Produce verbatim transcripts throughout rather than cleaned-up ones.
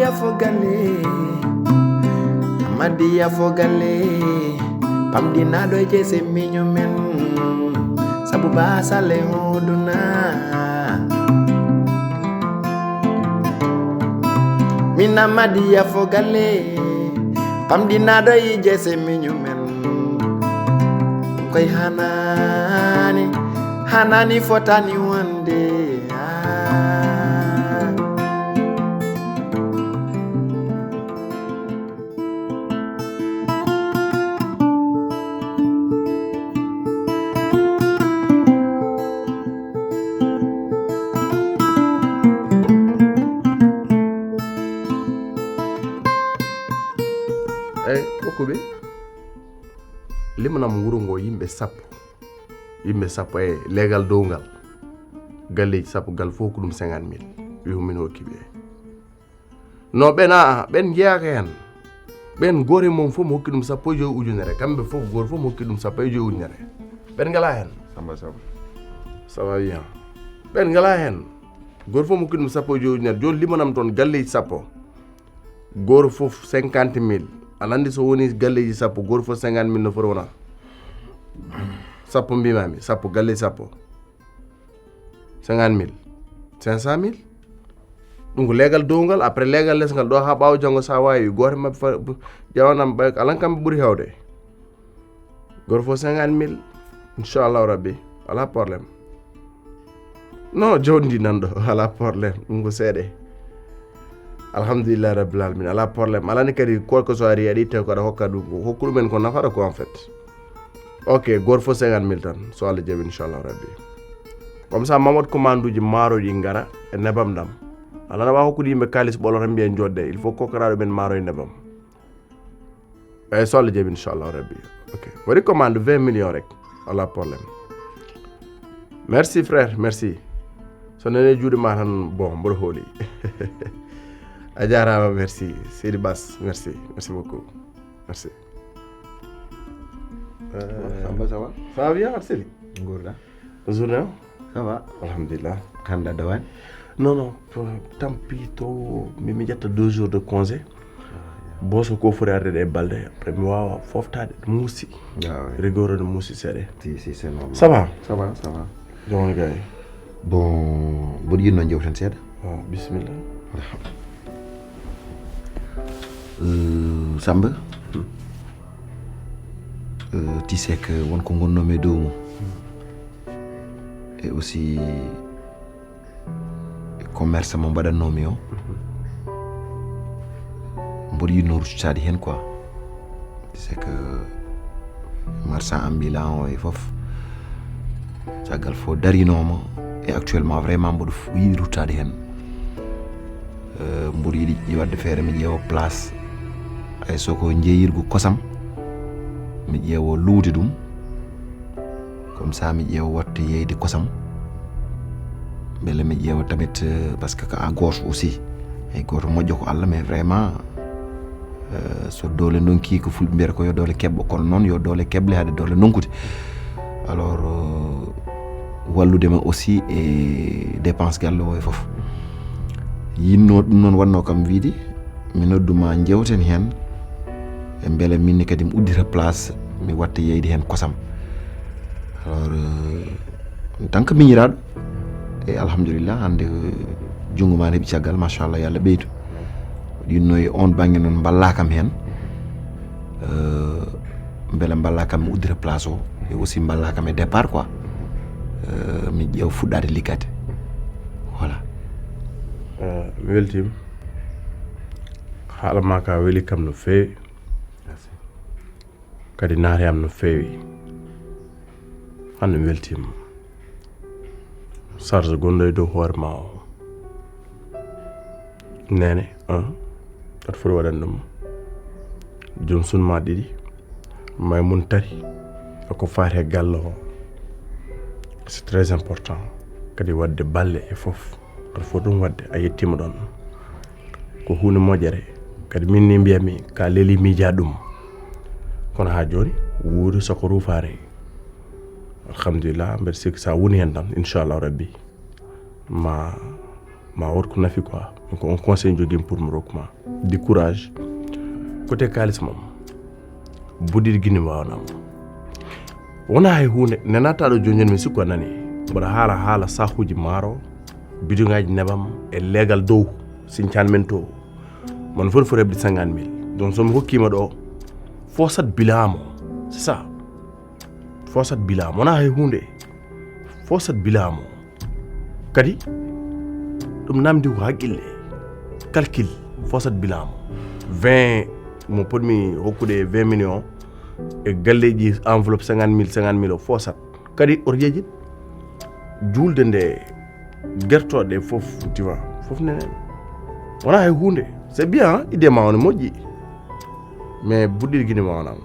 Fo galle, Amadiya fo galle, pamɗinaaɗo e jeese miño men, sabu baasale hooduna. Min Amadiya fo galle, pamɗinaaɗo e jeese miño men, koy hanaani, hanaani fotani wonde. Ah. Eyi, hokku ɓe. Limanam wuro ngo yimɓe sappo. Yimɓe sappo e leegal dow ngal. Galleeji sappo, gal fof ko ɗum cinquante mille. Wi ko min hokki ɓe. No ɓen, a, a, ɓen njeyaaka heen. Ɓen gooto e mum fof mo hokki ɗum sappo e joyi ujunere. Kamɓe fof gooto fof mo hokki ɗum sappo e joyi ujunere. Ɓen ngalaa heen. Samba Samba. Ça va bien. Ɓen ngalaa heen. Gooto fof mo hokki ɗum sappo e joyi ujunere. Jooni limanam toon galleeji sappo. Gooto fof cinquante mille. Aɗa anndi so woni galleeji sappo, gooto fof cinquante mille no foti wona? Sappo mbimaami, sappo, galleeji sappo. Cinquante mille. Cinq cent mille. Ɗum ko leegal downgal, après leegal lesngal ɗo haa ɓaawo janngo so a waawi, gooto maɓɓe fa-, ƴewanam ɓay, alan kam ɓe ɓuri heewde. Gooto fof cinquante mille, inchallahu rabbi, alaa problème. Non, jawdi ndi nan ɗo, alaa problème, ɗum ko seeɗe. Alhamdulillahi rabbil alamin, alaa problème. Alaa ni kadi, quoi que soit, ari, aɗa itta ko aɗa hokka ɗum, ko hokku ɗumen ko nafata ko, en fait. Ok, gooto fof cinquante mille tan, so Allah jaɓi, inchallahu rabbi. Comme ça, Mamadou, commande uji maaroji ngara e nebam ɗam. Alaa na waawa hokkude yimɓe kaalis ɓolo tan mbiya jooɗde, il faut kokkoraa ɗumen maaro e nebam. Eyi, so Allah jaɓi, inchallahu rabbi. Ok. Waɗi commande vingt millions rek. Alaa problème. Merci, frère, merci. So nene juuɗe ma tan, bon, mboɗo hooli. A jaaraama, merci. Seydi Bass, merci. Merci beaucoup. Merci. Euh, Samba, ça va? Ça va bien, Arseli? Nguurɗaa? Journée o? Ça va? Alhamdulillah. Hannde a dawaani? Non, non, pour, tant pis, trop. Mi, mi ƴetta deux jours de congé. Ah, ya. Bon, so ko foti arde ɗe balɗe, après mi waawa foftaade, ɗum muusi. Ah, oui. Rigoro no muusi seeɗa. Si, si, c'est normal. Ça va? Ça va, ça va. Jom woni gay. Bon, mboɗo yiɗno jewten seeɗa. Ah, bisimilla. Euh, Samba. Hmm. Euh, tu sais que won ko ngonnoomi e dow mum. Hmm. Et aussi, commerce mo mbaɗannoomi o, mboɗo yiɗno ruttitaade heen quoi. C'est que marchand ambulant o e fof, caggal fof darinooma, et actuellement vraiment mboɗo f-, yiɗi ruttaade heen. Euh, mboɗo yiɗi ƴe-, waɗde feere mi ƴeewa place, hay so ko jeeyirgu kosam, mi ƴeewa luuwde ɗum. Comme ça, mi ƴeewa waɗde yeyde kosam. Mbele mi ƴeewa tamit, euh, parce que ko a gooto aussi. Hay gooto moƴƴo ko Allah, mais vraiment, euh, so doole ndonki ko fulɓe mbiyata ko yo doole keɓɓo, kono noon yo doole keɓle haade doole ndonkude. Alors, euh, wallude ma aussi e dépense galle o e fof. Yinno ɗum noon wannoo kam wiide, mi noddu ma, njewten heen, e mbele min ne kadi mi uddita place, mi watta yeyde heen kosam. Alors, euh, en tant que miñiraaɗo, e alhamdulillah, hannde, euh, junngo ma ne heɓi caggal, machallah, yo Allah ɓeydu. Ɗinno e on bannge noon mballa kam heen. Euh, mbele mballa kam mi uddita place o, e aussi mballa kam e départ quoi. Euh, mi ƴeewa fuɗɗaade liggaade. Voilà. Euh, mi weltiima. Haala ma ka weli kam no feewi. Merci. Kadi naati am no feewi. Hannde mi weltiima. Charge gonɗo e dow hoore ma o. Nene, un, aɗa foti waɗan ɗum. Joom suudu ma ɗiɗi. Maymun tati. E ko faati e galle o. C'est très important. Kadi waɗde balle e fof. Aɗa foti ɗum waɗde, a yettiima ɗoon. Ko huunde moƴƴere. Kadi min ni mbiyatmi, ka leeli miija ɗum. Kono haa jooni, wuuri soko ruufaani. Alhamdulillah, mbeɗa sikki so a woni heen tan, inchallahu rabbi, ma Ma wot ko nafi quoi. Donc on conseil jogim pour mo rokma. Du courage. Côté kalis mom. Buddir gini mbawanam. Wona hay hunde nenataɗo jonjon mi sikko nani. Mboɗa haala haala sahuji maro. Bidongaji nebam e legal dow. Sincan men to. Mon fori fori hebde cinquante mille. Donc somi hokkima ɗo. Fosat bilamo. C'est ça. Fosat bilamo. Wona hay hunde. Fosat bilamo. Kadi ɗum namdi ko haqqille. Calcul. Fosat bilamo. Vingt mo potmi hokkude vingt millions. E galleji enveloppe cinquante mille cinquante mille o fosat. Kadi oto jejit. Julde nde gertoɗe fof diwa. Fof nenen. Wona hay hunde. C'est bien, idée ma on moƴƴi. Mais buddir gini ma onam.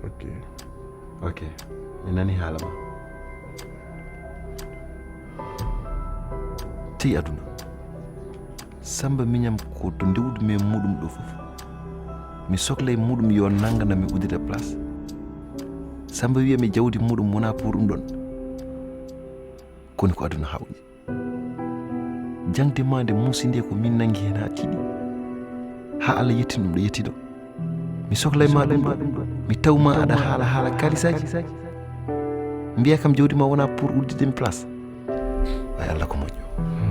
Ok. Ok. Mi nani haala ma. Tey aduna. Samba miñam ko to ndewdumi e muɗum ɗo fof. Mi soklay muɗum yo nangana mi udita place. Samba wiya mi jawdi muɗum wona pour ɗum ɗon. Koni ko aduna hawni. Jangde ma nde muusi nde ko min nangi hen ha tiiɗi. Ha Allah yettin ɗum ɗo yetti ɗo. Mi soklay ma ɗum ɗo. Mi taw ma aɗa haala haala kalisaji. Mbiya kam jawdi ma wona pour uddide mi place. Ay Allah ko moƴƴo.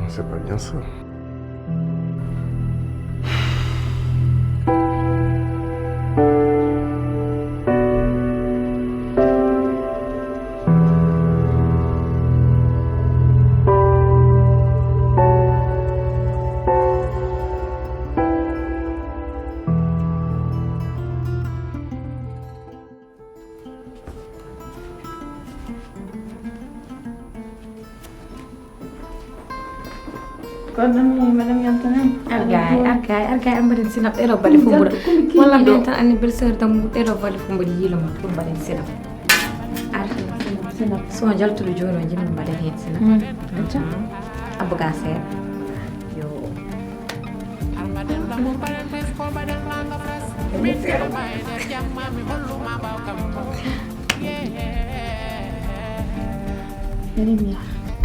C'est pas bien ça. Kono mi madame Yantana. Argay, argay, argay, an mbaɗen sinap ɗeɗo baɗe fof mbuɗa. Walla mbiyen tan anni belle sœur dam ɗeɗo baɗe fof mbaɗi yiilo ma pour mbaɗen sinap. Ar sinap. So jaltuɗo jooni o jimmi mbaɗen heen sinap. Acca. Abba ga seeɗa. Yo.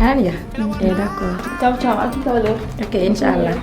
Aɗa yaha? Eh, d'accord. Ciao, ciao, à tout à l'heure. Ok, inchallah.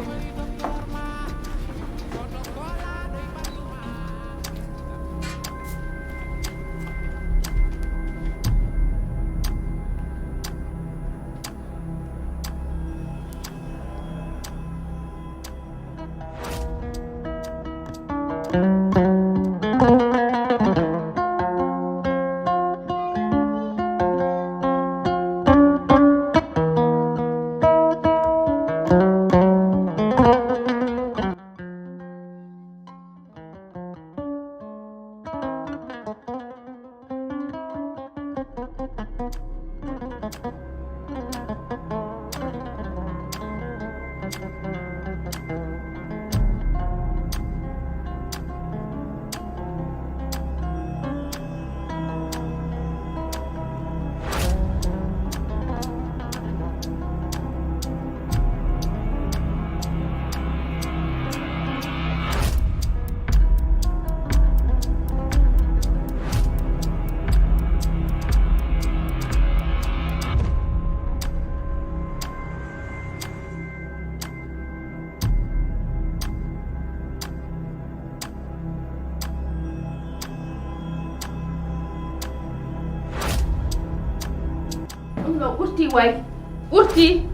Ɗum ɗo ɓurti way, ɓurti.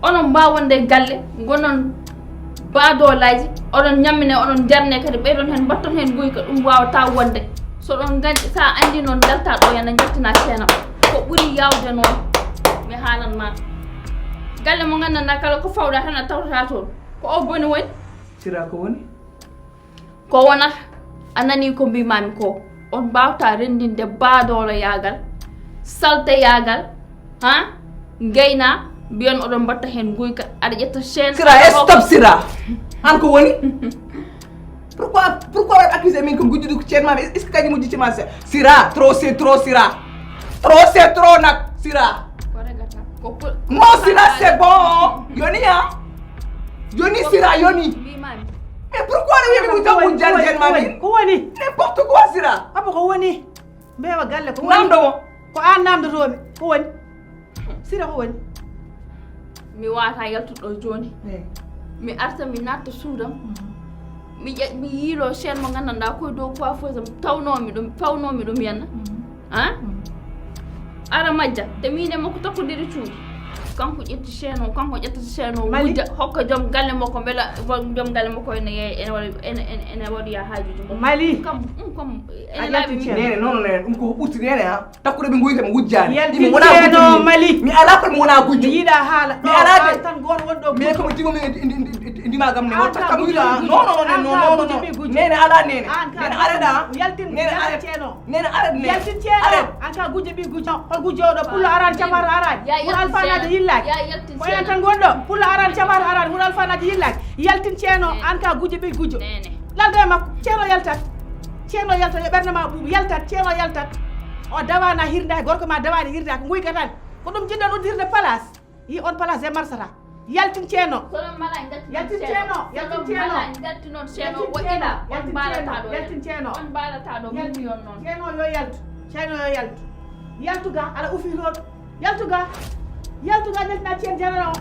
Onon mbaawa wonde e galle, ngonon baadoolaaji, oɗon ñammine, oɗon njarne, kadi ɓeyɗon heen, mbatton heen guyka, ɗum waawataa wonde. So ɗon nganndi, so a anndi noon, njaltaa ɗo, yana njaltinaa ceenam. Ko ɓuri yaawde noon, mi haalan ma. Galle mo nganndanɗaa kala ko fawɗaa tan a tawtataa toon. Ko o boni woni? Sira ko woni? Ko wonata, a nanii ko mbiimaami ko, on mbaawtaa renndinde baadooloyaagal, salteyaagal, ha? Ngayna, mbiyon oɗon mbatta heen nguyka, aɗa ƴetta chaîne, Sira, aɗa eh, stop, Sira. An ko woni? Pourquoi, pourquoi on accuse min ko gujjuɗo ko ceen ma? Est-ce que kañum wujji ceen ma? Sira, trop c'est trop, Sira. Trop c'est trop nak, Sira. Ko regata? Ko pul- Non, Sira, c'est bon. Yoni, hein? Yoni, Sira, yoni. Mbiimaami. Mais pourquoi on wiya mi ko woni, ko woni, ko woni? N'importe quoi, Sira. Abo ko woni? Mbeewa galle ko woni? Namdo mo. Ko aan namndotoomi. Ko woni? Sira, ko woni? Mi waawata yaltude ɗo jooni. Mi arta mi natta suudam. Mi ƴe- mi yiilo chaîne mo nganndanɗaa koye dow coiffeuse am tawnoomi ɗum pawnoomi ɗum yenna. An? Ara majja te miin e makko tokkodiri cuuɗi. Kanko ƴetti chaîne o, kanko ƴettata chaîne o wujja hokka joom galle makko mbela joom galle makko ene yeeya ene waɗa ene ene ene waɗoya haajuuji makko. Mali. Kam ɗum kam ene laaɓi min. Nene non non ɗum ko ɓurti nene ha. Takkude ɓe goyi kam wujjaani. Yaltin ceeno Mali. Mi alaa ko mi wonaa gujjo. Mi yiɗaa haala. Mi alaa de. Tan gooto wonɗo gujjo. Mais ko mi dimo mi ndimagam ne wonta kam yiɗaa. Non non non non non. Nene alaa nene. Nene alaa da. Yaltin nene alaa. Ceeno. Nene alaa nene. Yaltin ceeno. An ka gujjo ɓi gujjo. Hol gujjo oɗo pullo araan cabar araan. Wuro alfanaade yillaaki. Ko en tan gonɗo. Pullo araan cabar araan wuro alfanaade yillaaki. Yaltin ceeno an ka gujjo ɓi gujjo. Laldo e makko ceeno yaltat. Ceeno yaltat yo ɓernde ma ɓuuɓ yaltat ceeno yaltat. O dawana hirdaaki gorko ma dawaani hirdaaki nguyka tan. Ko ɗum jiɗɗon uddirde place. Yi on place e marsata. Yaltin ceeno. Yaltin ceeno. Yaltin ceeno. Yaltin ceeno. Yaltin ceeno. Yaltin ceeno. Ceeno yo yaltu. Ceeno yo yaltu. Yaltu ga ala ufi toon. Yaltu ga. Yaltu ga neltina ceen janano.